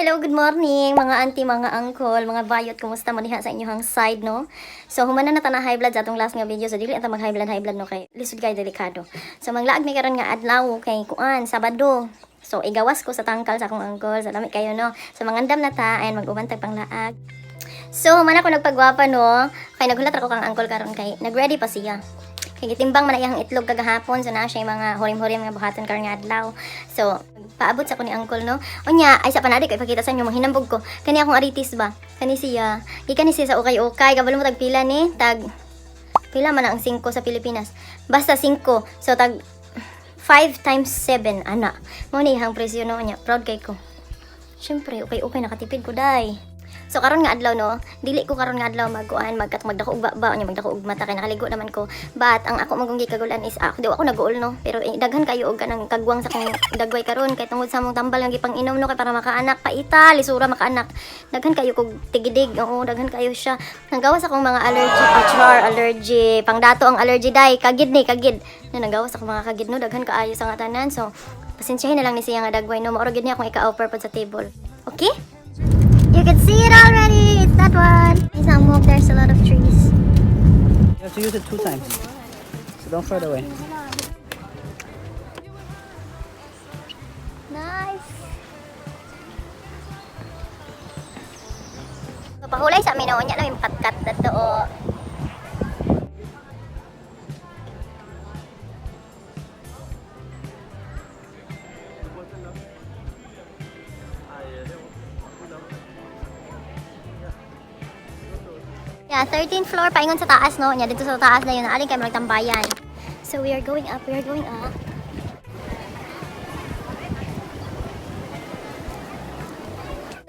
Hello, good morning mga auntie, mga uncle, mga bayot. Kumusta man diha sa inyong side, no? So, humana na ta na high blood sa atong last nga video. So, dili ta mag high blood, high blood, no? Kay lisod kay delikado. So, manglaag mi karon nga adlaw kay kuan, Sabado. So, igawas ko sa tangkal sa akong uncle. So, lami kayo, no? So, mangandam na ta, ayan, mag-uban tag panglaag. So, humana ko nagpagwapa, no? Kay naghulat ra ko kang uncle karon kay nag-ready pa siya. Kay gitimbang man na iyang itlog kagahapon, so naa siya yung mga hurim-hurim nga buhaton karon nga adlaw. So, paabot sa ko ni uncle, no. Unya, ay sa panadi ko ipakita sa inyo manghinambog ko. Kani akong aritis ba? Kani siya. Gikan ni siya sa ukay-ukay, kabalo mo tag pila ni? Tag pila man ang 5 sa Pilipinas. Basta 5. So tag 5 times 7 ana. Mao ni iyang presyo, no, nya. Proud kay ko. Siyempre, ukay-ukay nakatipid ko day. So karon nga adlaw, no, dili ko karon nga adlaw magkuan magkat magdako og baba nya magdako og mata kay nakaligo naman ko. But ang ako magong gikagulan is ako di ako naguol, no, pero eh, daghan kayo og kanang kagwang sa akong dagway karon kay tungod sa among tambal nga gipang-inom, no, kay para makaanak paita lisura makaanak. Daghan kayo kog tigidig, oo, daghan kayo siya. Nanggawas akong mga allergy, ah, char allergy, pangdato ang allergy day, kagid ni kagid. Na nanggawas akong mga kagid, no, daghan kaayo sa nga tanan. So pasensyahin na lang ni siya nga dagway, no, mauro gid niya akong ika-offer pod sa table. Okay? You can see it already. It's that one. It's not walk. There's a lot of trees. You have to use it two times. So don't throw it away. Nice. Pahulay sa amin, no? Unya lang yung kat-kat na to, oh. Yeah, 13th floor, paingon sa taas, no? Nya, dito sa taas na yun, alin kayo magtambayan. So, we are going up, we are going up.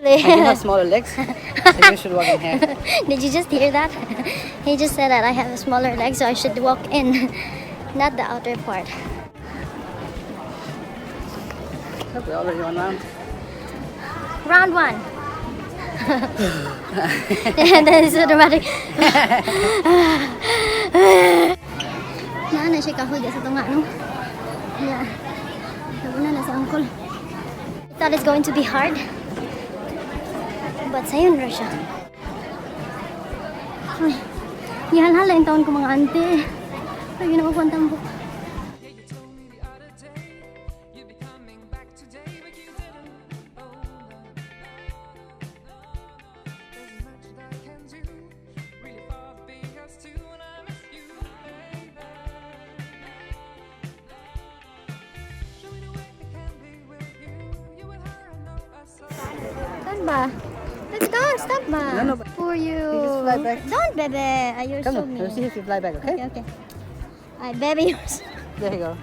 I do have smaller legs, so you should walk in here. Did you just hear that? He just said that I have a smaller leg, so I should walk in, not the outer part. Look, we're already one round. Round one. And then it's so dramatic. Naa na siya kahoy sa tunga, no? Yeah. Naguna na sa uncle. I thought it's going to be hard. But sayon ra siya. Ay, gihalhala yung taon ko, mga ante. Ay, ginawa ko ang tambok. Yeah, you told me the other day you'd be coming back today, but you didn't. Oh no. There's much that I can do, really for the big us too, and I miss you, baby. Show me the way I can be with you. You with her, I know I saw. Saan ba? Let's go, stop ba? No, For you. You just fly back. Don't, bebe. Ay, you're Come so on, mean. let's see if you fly back, okay? Okay. Ay, bebe, yours. There you go.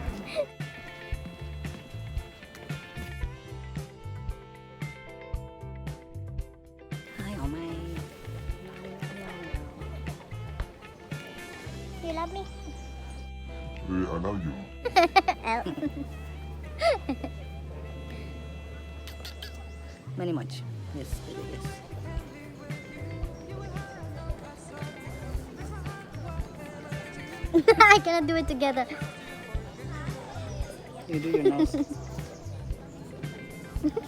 Hi, oh my. You love me? Hey, I love you. Many much. Yes, baby, yes. I cannot do it together. You do your nose.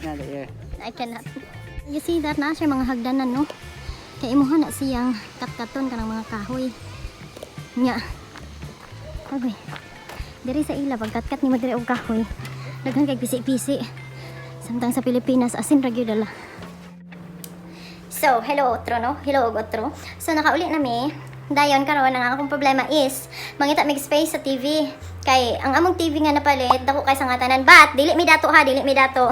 Not the ear. I cannot. You see that na siya mga hagdanan, no? Kay imuha na siyang katkaton kanang mga kahoy. Nya. Agoy. Diri sa ila pagkatkat nimo diri og kahoy. Daghan kay pisi-pisi. Samtang sa Pilipinas asin ra gyud dala. So, hello otro, no? Hello og otro. So nakauli na mi. Dayon karon ang akong problema is mangita mig space sa TV. Kay ang among TV nga napalit dako kay sa nga tanan, but dili mi dato ha, dili mi dato.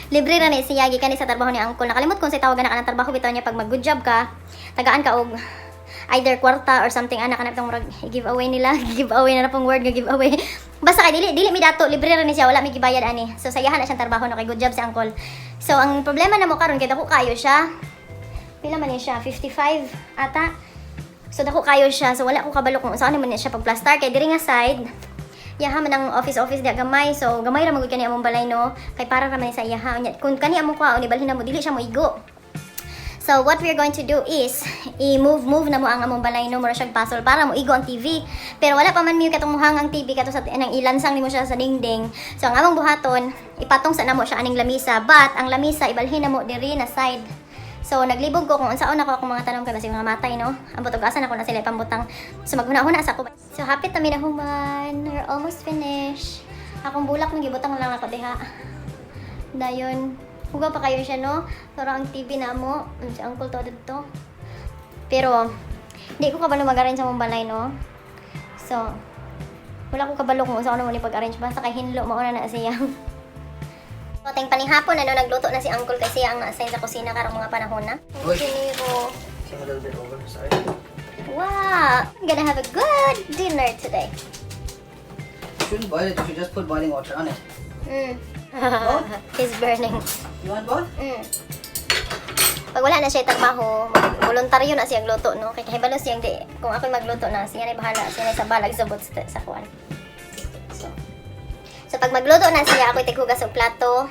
Libre ra ni siya gikan ni sa trabaho ni uncle. Nakalimot kung sa tawagan na kanang trabaho bitaw niya pag mag good job ka, tagaan ka og either kwarta or something ana kanang murag give away nila, give away na na pong word nga give away. Basta kay dili dili mi dato, libre ra ni siya, wala mi gibayad ani. So sayahan na siyang trabaho, no, kay good job si uncle. So ang problema na mo karon kay dako kayo siya. Pila man ni siya? 55 ata. So dako kayo siya. So wala ko kabalo kung saan man ni siya pag-plaster kay diri nga side. Yaha man ang office office diya gamay. So gamay ra magud kani among balay, no. Kay para ra man ni sa iyaha. Unya kung kani among kuha ni balhin na mo dili siya moigo. So So what we're going to do is i-move move na mo ang among balay, no, mura siyang puzzle para mo igo ang TV. Pero wala pa man miyo katong muhang ang TV kato sa nang ilansang nimo siya sa dingding. So ang among buhaton, ipatong sa namo siya aning lamisa, but ang lamisa ibalhin na mo diri na side. So naglibog ko kung unsaon ako akong mga tanom kay basig mga matay, no. Ang butog asa na ko na sila ipambutang. So maghuna-huna sa ako. So hapit na mi na human. We're almost finished. Akong bulak nang gibutang lang ako diha. Dayon, hugaw pa kayo siya, no? Pero ang TV na mo, si uncle to dito. Pero, hindi ko kabalo mag-arrange sa mong balay, no? So, wala ko kabalo kung unsa ko na mo ni pag-arrange. Basta kay hinlo, mauna na siya. So, ting panihapon, ano, nagluto na si uncle kasi siya ang na-assign sa kusina karong mga panahon na. Uy. Kiniro. Came a little bit over, sorry. Wow! I'm gonna have a good dinner today. You shouldn't boil it, you should just put boiling water on it. He's burning. You want both? Pag wala na siya trabaho, voluntaryo na siyang luto, no? Kay kahibalo siyang di, kung ako'y magluto na, siya na bahala, siya na sa balag sa sa kuan. So pag magluto na siya, ako'y tighugas og plato,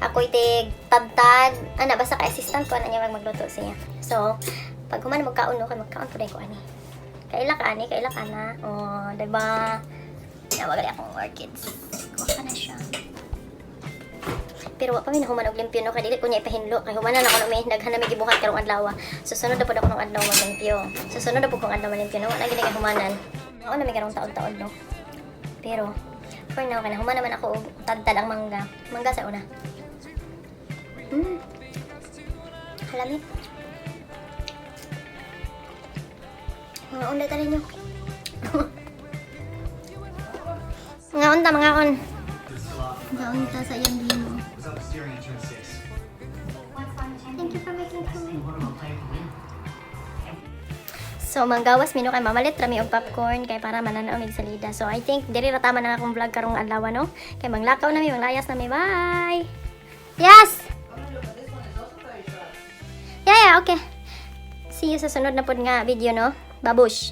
ako'y tig tadtad, ana basta ka assistant ko ana niya magluto siya. So, pag human magkaon, no, kay magkaon pud ko ani. Kaila ka ani, kaila ka na. Oh, diba? Nawagali akong orchids. Kuha ka na siya. Pero wa pa mi nahuman og limpyo, no, kay dili ko niya ipahinlo kay humanan ako no may daghan na may gibuhat karong adlaw. Susunod na pud ako ng adlaw maglimpyo. Susunod na pud kong adlaw malimpyo, no, wala gid kay humanan. Mao na may karong taon-taon, no. Pero for now kay nahuman naman ako og tadtad ang mangga. Mangga sa una. Halami. Mga unda ta ninyo. Mga unta, mga on. Mga unta sa iyang gimo. Thank you for making food. So, manggawas mi, no, kay mamalit rami og popcorn kay para mananaw mig salida. So, I think diri ra tama na akong vlog karong adlaw, no. Kay manglakaw na mi, manglayas na mi. Bye. Yes. Yeah, okay. See you sa sunod na pod nga video, no. Babush.